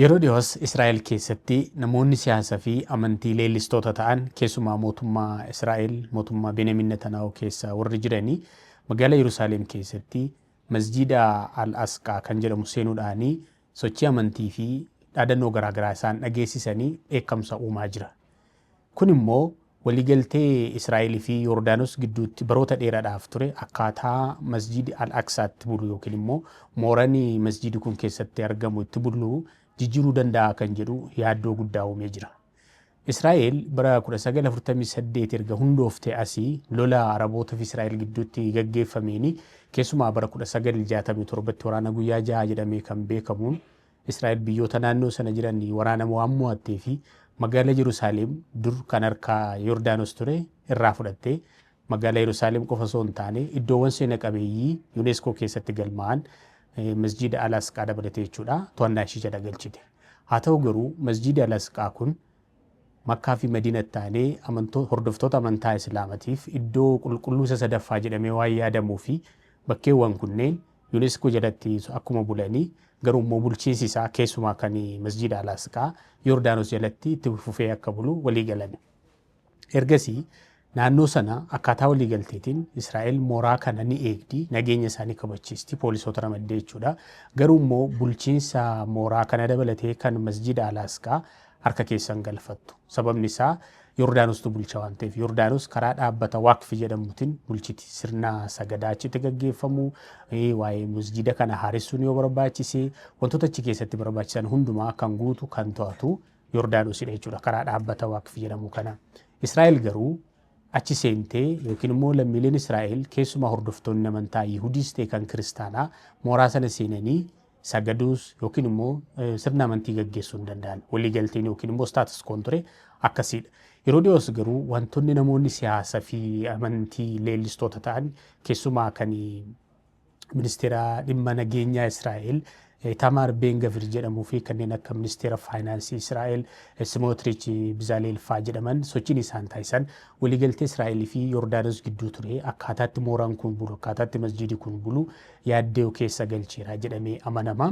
Yeroo dhiyoos Israa'el keessatti namoonni siyaasaa fi amantii leellistoota ta'an, keessumaa mootummaa Israa'el, mootummaa Benyamin Netanyahu keessa warri jiranii, magaalaa Yerusaalem keessatti masjiida Al-Aqsaa kan jedhamu seenuudhaanii sochii amantii fi dhaadannoo garaagaraa isaan dhageessisanii dheekkamsa uumaa jira. Kun immoo waliigaltee Israa'elii fi Yordaanos gidduutti baroota dheeraadhaaf ture, akkaataa masjiidi Al-Aqsaatti bulu yookiin immoo mooranii masjiidi kun keessatti argamu itti bulu jijjiiruu danda'a kan jedhu yaaddoo guddaa uumee jira. Israa'el bara 1948 erga hundooftee asii lola Araboota fi Israa'el gidduutti gaggeeffameen, keessumaa bara 1967tti waraana guyyaa 6 jedhamee kan beekamuun, Israa'el biyyoota naannoo sana jiran waraana waan mo'attee fi magaalaa Yerusaalem dur kan harka Yordaanos ture irraa fudhattee, magaalaa Yerusaalem qofa osoo hin taane iddoowwan seena qabeeyyii UNESCO keessatti galmaa'an, masjiida Al-Aqsaa dabalatee jechuudha, to'annaa ishii jala galchite. Haa ta'u garuu masjiida Al-Aqsaa kun Makkaa fi Madiinatti aanee hordoftoota amantaa Islaamatiif iddoo qulqulluu isa sadaffaa jedhamee waan yaadamuu fi bakkeewwan kunneen UNESCO jalatti akkuma bulanii, garuu immoo bulchiinsi isaa, keessumaa kan masjiida Al-Aqsaa, Yordaanos jalatti itti fufee akka bulu walii galame. Ergasii naannoo sana akkaataa walii galteetiin Israa'el mooraa kana ni eegdi, nageenya isaanii kabachiisti, poolisoota ramaddee jechuudha. Garuu immoo bulchiinsa mooraa kana dabalatee kan masjiida Al-Aqsaa harka keessan galfattu. Sababni isaa Yordaanostu bulcha waan ta'eef, Yordaanos karaa dhaabbata Waaqfi jedhamuutiin bulchiti. Sirna sagadaa achitti gaggeeffamu, waa'ee masjiida kana haaressuun yoo barbaachise, wantoota achi keessatti barbaachisan hundumaa kan guutu, kan to'atu Yordaanosidha jechuudha karaa dhaabbata Waaqfi jedhamu kana. Israa'el garuu achi seentee yookiin immoo lammiileen Israa'el, keessumaa hordoftoonni amantaa Yihudiis ta'e kan Kiristaanaa, mooraa sana seenanii sagaduus yookiin immoo sirna amantii gaggeessuu hin danda'an. Waliigalteen yookiin immoo status quoon ture akkasiidha. Yeroo dhiyoos garuu wantoonni namoonni siyaasa fi amantii leellistoota ta'an, keessumaa kan ministeera dhimma nageenyaa Israa'el Itamar Ben Gavir jedhamuu fi kanneen akka ministeera faayinaansii Israa'el Smotrich Bezalel faa jedhaman, sochiin isaan taasisan waliigaltee Israa'elii fi Yordaanos gidduu ture, akkaataatti mooraan kun bulu, akkaataatti masjiidi kun bulu yaaddoo keessa galcheera jedhamee amanama.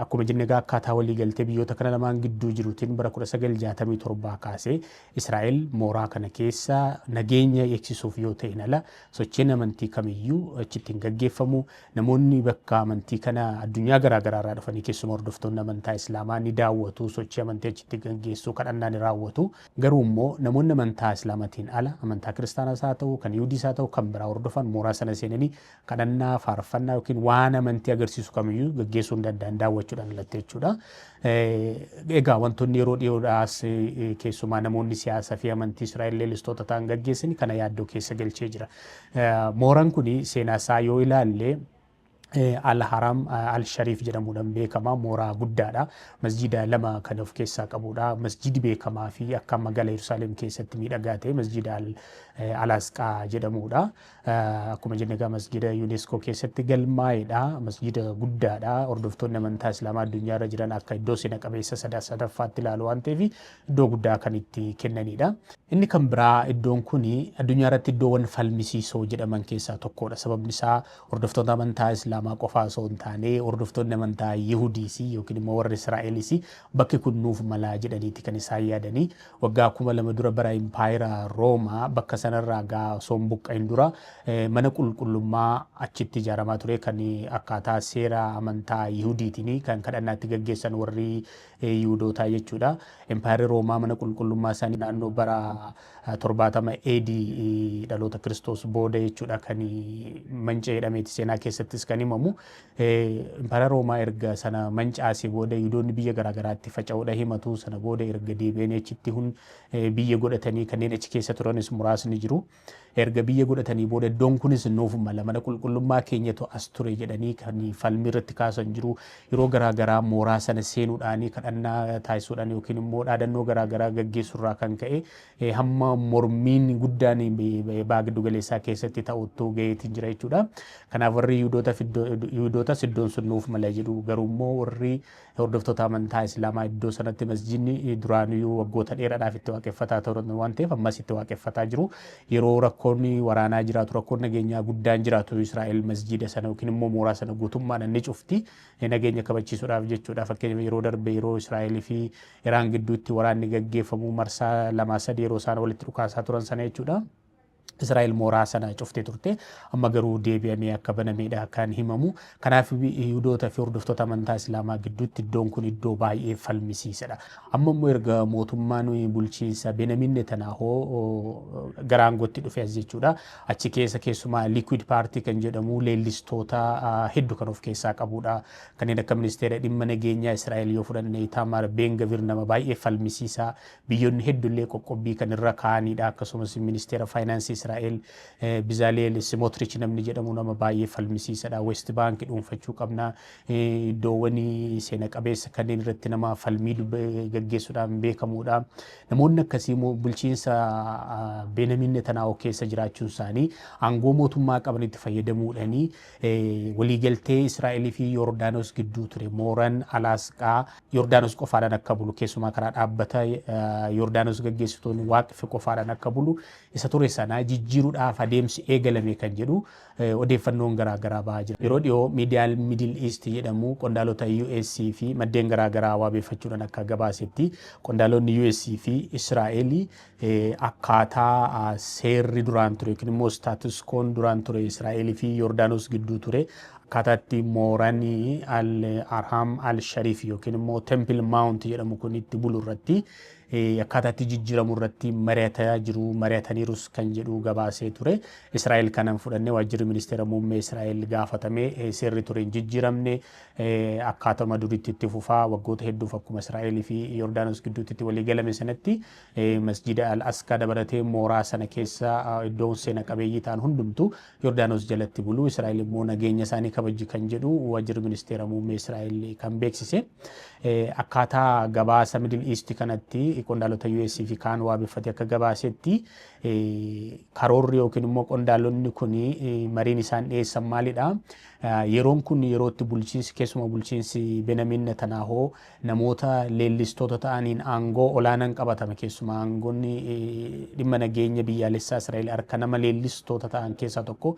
Akkuma jenne egaa akkaataa waliigaltee biyyoota kana lamaan gidduu jiruutiin bara 1967 kaasee Israa'el mooraa kana keessa nageenya eegsisuuf yoo ta'in ala sochiin amantii kamiyyuu achitti hin gaggeeffamu. Namoonni bakka amantii kana addunyaa garaa garaa irraa dhufanii, keessumaa hordoftoonni amantaa Islaamaa, ni daawwatu, sochii amantii achitti gaggeessu, kadhannaa ni raawwatu. Garuu immoo namoonni amantaa Islaamaatiin ala amantaa Kiristaanaas haa ta'u, kan Yihudiis haa ta'u, kan biraa hordofan mooraa sana seenanii kadhannaa, faarfannaa yookiin waan amantii agarsiisu kamiyyuu gaggeessuu hin danda'an daawwachuudhaan alatti jechuudha. Egaa wantoonni yeroo dhiyoodhaas keessumaa namoonni siyaasaa fi amantii Israa'el leellistoota ta'an gaggeessan kana yaaddoo keessa galchee jira. Mooraan kun seenaa isaa yoo ilaalle Al-Haram Al-Shariif jedhamuudhaan beekama. Mooraa guddaadha. Masjiida lama kan of keessaa qabudha. Masjiidi beekamaa fi akka magaalaa Yerusaalem keessatti miidhagaa ta'e masjiida Al-Aqsaa jedhamudha. Akkuma jenne egaa masjiida UNESCO keessatti galmaa'edha. Masjiida guddaadha. Hordoftoonni amantaa Islaamaa addunyaarra jiran akka iddoo seena qabeessa sadaffaatti ilaalu waan ta'eef iddoo guddaa kan itti kennanidha. Inni kan biraa iddoon kun addunyaa irratti iddoowwan falmisiisoo jedhaman keessaa tokkodha. Sababni isaa hordoftoota amantaa Islaamaa qofaa osoo hin taane hordoftoonni amantaa Yihudiis yookiin immoo warri Israa'elis bakki kun nuuf malaa jedhaniiti kan isaan yaadanii. Waggaa 2000 dura bara impaayera Roomaa bakka sanarraa gaa osoo hin buqqa'in dura mana qulqullummaa achitti ijaaramaa ture, kan akkaataa seera amantaa Yihudiitiin kan kadhannaatti gaggeessan warri Yihudootaa jechuudha. Impaayerri Roomaa mana qulqullummaa isaanii naannoo bara 70 AD, dhaloota Kiristoos booda jechuudha, kan manca'e jedhameeti seenaa keessattis kan himamu. Impaayera Roomaa erga sana mancaasee booda Yihudoonni biyya garaagaraatti faca'uudha himatu. Sana booda erga deebi'anii achitti biyya godhatanii, kanneen achi keessa turanis muraasni jiru. Erga biyya godhatanii booda iddoon kunis nuuf mala, mana qulqullummaa keenyatu as ture jedhanii kan falmii irratti kaasan jiru. Yeroo garaa garaa mooraa sana seenuudhaan kadhannaa taasisuudhaan yookiin immoo dhaadannoo garaa garaa gaggeessurraa kan ka'e hamma mormiin guddaan baha giddu galeessaa keessatti ta'uttu ga'eetiin jira jechuudha. Kanaaf warri Yihudootas iddoon sun nuuf mala jedhu, garuu immoo warri hordoftoota amantaa Islaamaa iddoo sanatti masjidni duraaniyyuu waggoota dheeraadhaaf itti waaqeffataa turan waan ta'eef ammas itti waaqeffataa jiru. Yeroo rakkoo Rakkoon waraanaa jiraatu, rakkoon nageenyaa guddaan jiraatu, Israa'el masjiida sana yookiin immoo mooraa sana guutummaadhaan ni cufti nageenya kabachiisuudhaaf jechuudha. Fakkeenyaaf, yeroo darbe yeroo Israa'el fi Iraan gidduutti waraanni gaggeeffamu marsaa lamaa sadii yeroo isaan walitti dhukaasaa turan sana jechuudha. Israa'el mooraa sana cuftee turte. Amma garuu deebi'amee akka banameedha kan himamu. Kanaaf Yihudoota fi hordoftoota amantaa Islaamaa gidduutti iddoon kun iddoo baay'ee falmisiisadha. Amma immoo erga mootummaan bulchiinsa Benyamin Netanyaahoo gara aangootti dhufe as jechuudha. Achi keessa keessumaa Liquid Party kan jedhamu leellistoota hedduu kan of keessaa qabudha. Kanneen akka ministeera dhimma nageenyaa Israa'el yoo fudhanne, Itamar Ben-Gvir nama baay'ee falmisiisaa, biyyoonni hedduullee qoqqobbii kan irra kaa'anidha. Akkasumas ministeera faayinaansii Israa'el Bezalel Smotrich namni jedhamu nama baay'ee falmisiisadha. West Bank dhuunfachuu qabna. Iddoowwan seena qabeessa kanneen irratti nama falmii gaggeessuudhaan beekamudha. Namoonni akkasii bulchiinsa Benyamin Netanyahu keessa jiraachuun isaanii aangoo mootummaa qabanitti fayyadamuudhaanii waliigaltee Israa'elii fi Yordaanos gidduu ture, mooraan Alaasqaa Yordaanos qofaadhaan akka bulu, keessumaa karaa dhaabbata Yordaanos gaggeessitoonni Waaqfi qofaadhaan akka bulu isa ture sana jijjiiruudhaaf adeemsi eegalame kan jedhu odeeffannoon garaagaraa bahaa jira. Yeroo dhiyoo miidiyaan Middle East jedhamu qondaalota US fi maddeen garaagaraa waabeeffachuudhaan akka gabaasetti, qondaalonni US fi Israa'el akkaataa seerri duraan ture yookiin immoo status quoon duraan ture Israa'el fi Yordaanos gidduu ture, akkaataatti mooraan Al Arham Al Sharif yookiin immoo Temple Mount jedhamu kun itti bulu irratti akkaataatti jijjiiramu irratti mari'ataa jiru, mari'ataniirus kan jedhu gabaasee ture. Israa'el kanan fudhannee. Waajjirri ministeera muummee Israa'el gaafatamee, seerri ture hin jijjiiramne, akkaatuma duriitti itti fufaa, waggoota hedduuf akkuma Israa'elii fi Yordaanos gidduutti itti walii galame sanatti masjida Al Askaa dabalatee mooraa sana keessa iddoon seena qabeeyyii ta'an hundumtu Yordaanos jalatti bulu, Israa'el immoo nageenya isaanii kabajji kan jedhu waajjirri ministeera muummee Israa'el kan beeksise. Akkaataa gabaasa Middle East kanatti qondaalota US fi kaan waabeffatee akka gabaasetti, karoorri yookiin immoo qondaalonni kun mariin isaan dhiyeessan maalidha? Yeroon kun yeroo itti bulchiinsi, keessumaa bulchiinsi Benyamin Netanyahu, namoota leellistoota ta'aniin aangoo olaanaan qabatame. Keessumaa aangoonni dhimma nageenya biyyaalessaa Israa'el harka nama leellistoota ta'an keessaa tokko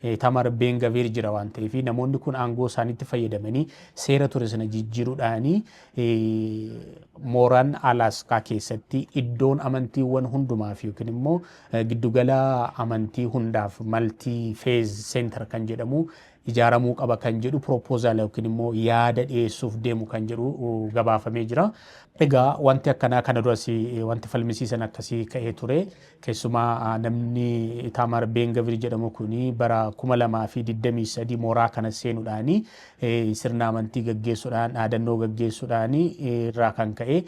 Itamar Ben-Gvir jira waan ta'eef, namoonni kun aangoo isaaniitti fayyadamanii seera ture sana jijjiiruudhaanii mooraan Alaaskaa keessatti iddoon amantiiwwan hundumaaf yookiin immoo giddugala amantii hundaaf, multi-faith center kan jedhamu ijaaramuu qaba kan jedhu proposal yookiin immoo yaada dhiyeessuuf deemu kan jedhu gabaafamee jira. Egaa wanti akkanaa kana duras wanti falmisiisan akkasii ka'ee ture. Keessumaa namni Itamar Ben-Gvir jedhamu kuni bara 2023 mooraa kana seenuudhaani sirna amantii gaggeessuudhaan, dhaadannoo gaggeessuudhaani irraa kan ka'e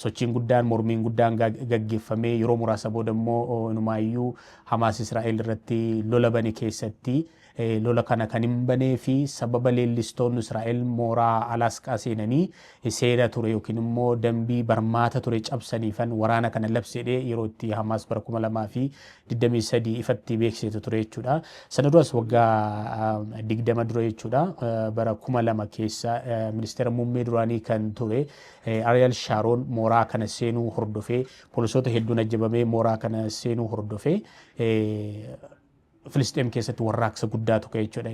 sochiin guddaan, mormiin guddaan gaggeeffamee, yeroo muraasa booda immoo inumaayyuu Hamaas Israa'el irratti lola bane keessatti lola kana kan hin banee fi sababa leellistoonni Israa'el mooraa Alaasqaa seenanii seera ture yookiin immoo dambii barmaata ture cabsaniifan waraana kana labsedhee yeroo itti Hamaas bara 2023 ifatti beeksisetu ture jechuudha. Sana duras waggaa 20 dura jechuudha, bara 2000 keessa ministeera muummee duraanii kan ture Ariel Sharon mooraa kana seenuu hordofee, poolisoota hedduun ajjabamee mooraa kana seenuu hordofee, Filisxeem keessatti warraaqsa guddaatu ka'e jechuudha.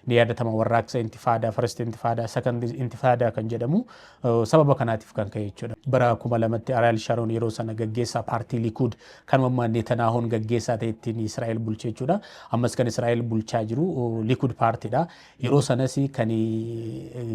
Ni yaadatama, warraaqsa intifaadaa, first intifaadaa, second intifaadaa kan jedhamu sababa kanaatiif kan ka'e jechuudha. Bara 2000tti Ariel Sharon yeroo sana gaggeessaa paartii Likud kan ammaa Netanyahuun gaggeessaa ta'e ittiin Israa'el bulche jechuudha. Ammas kan Israa'el bulchaa jiru Likud paartiidha. Yeroo sanas kan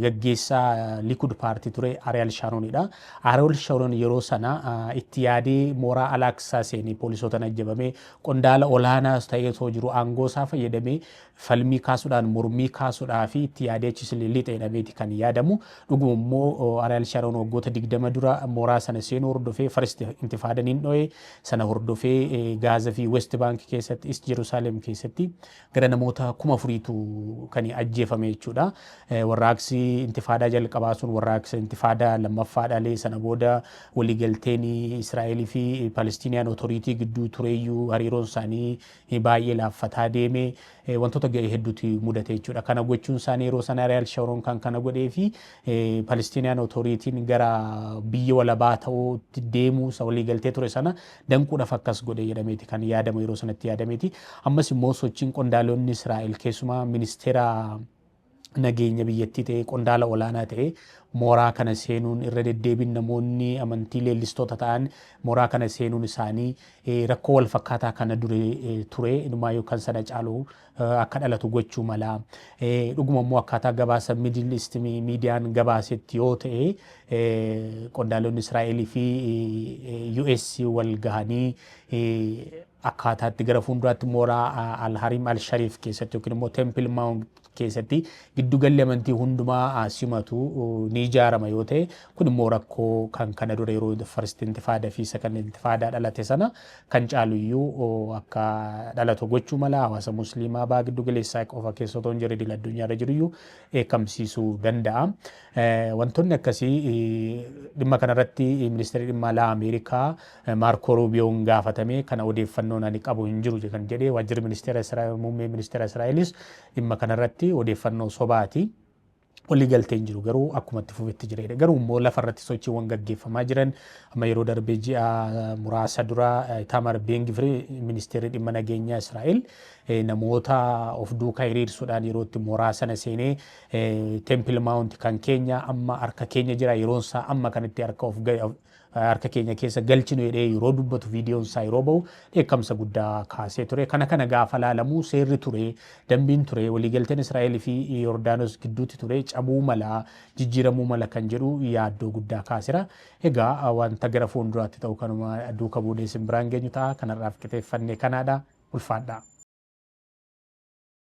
gaggeessaa Likud paartii ture Ariel Sharonidha. Ariel Sharon yeroo sana itti yaadee mooraa Alaaqsaa seenee poolisootaan ajjabamee, qondaala olaanaa ta'ee osoo jiru aangoo isaa fayyadamee falmii kaasuudhaan, mormii kaasuudhaa fi itti yaadee achis lixe jedhameeti kan yaadamu. Dhuguma immoo Ariel Sharon waggoota 20 dura mooraa sana seenuu hordofee first intifaadan hin dho'e. Sana hordofee Gaza fi West Bank keessatti, East Jerusalem keessatti gara namoota 4000tu kan ajjeefame jechuudha. Warraaqsi intifaadaa jalqabaa sun warraaqsa intifaadaa lammaffaadhaalee sana booda waliigalteen Israa'elii fi Palestinian Authority gidduu tureeyyuu hariiroon isaanii baay'ee laafaa dhufee, laaffataa deemee wantoota ga'ee hedduutu mudate jechuudha. Kana gochuun isaanii yeroo sana Ariyaal Sharoon kan kana godhee fi Palestinian Authorityn gara biyya walabaa ta'uutti deemuu isa waliigaltee ture sana danquudhaaf akkas godhe jedhameeti kan yaadamu yeroo sanatti yaadameeti. Ammas immoo sochiin qondaalonni Israa'el, keessumaa ministeera nageenya biyyattii ta'e, qondaala olaanaa ta'e mooraa kana seenuun, irra deddeebiin namoonni amantii leellistoota ta'an mooraa kana seenuun isaanii rakkoo wal fakkaataa kana dure ture inumaa yookaan sana caalu akka dhalatu gochuu mala. Dhuguma immoo akkaataa gabaasa Middle East miidiyaan gabaasetti yoo ta'e, qondaalonni Israa'elii fi US wal gahanii akkaataatti gara fuulduraatti mooraa Al-Harim Al-Sharif keessatti yookiin immoo Temple Mount keessatti giddugalli amantii hundumaa simatu ni ijaarama yoo ta'e, kun immoo rakkoo kan kana dura yeroo First Intifada fi Second Intifada dhalate sana kan caaluyyuu akka dhalatu gochuu mala. Hawaasa Musliimaa baha giddu galeessaa qofa keessa otoo hin jirre idil addunyaarra jiruyyuu dheekkamsiisuu danda'a. Wantoonni akkasii dhimma kanarratti ministeerri dhimma alaa Ameerikaa Maarkoo Ruubiyoon gaafatame, kana odeeffannoon ani qabu hin jiru kan jedhee, waajjirri ministeera muummee ministeera Israa'elis dhimma kanarratti odeeffannoo sobaati. Waliigaltee hin jiru, garuu akkuma itti fufetti jireedha. Garuu immoo lafarratti sochiiwwan gaggeeffamaa jiran, amma yeroo darbee ji'a muraasa dura Itamar Ben-Gvir, ministeerri dhimma nageenyaa Israa'el, namoota of duukaa hiriirsuudhaan yeroo itti mooraa sana seenee, Temple Mount kan keenya amma harka keenya jira, yeroon isaa amma kanatti harka of harka keenya keessa galchinu jedhee yeroo dubbatu viidiyoon isaa yeroo bahu dheekkamsa guddaa kaasee ture. Kana gaafa laalamu, seerri ture, dambiin ture, waliigalteen Israa'el fi Yordaanos gidduutti ture cabuu mala, jijjiiramuu mala kan jedhu yaaddoo guddaa kaasera. Egaa wanta gara fuulduraatti ta'u kanuma duuka buunee isin biraan geenyu ta'a. Kanarraaf qixeeffannee kanaadha. Ulfaadhaa.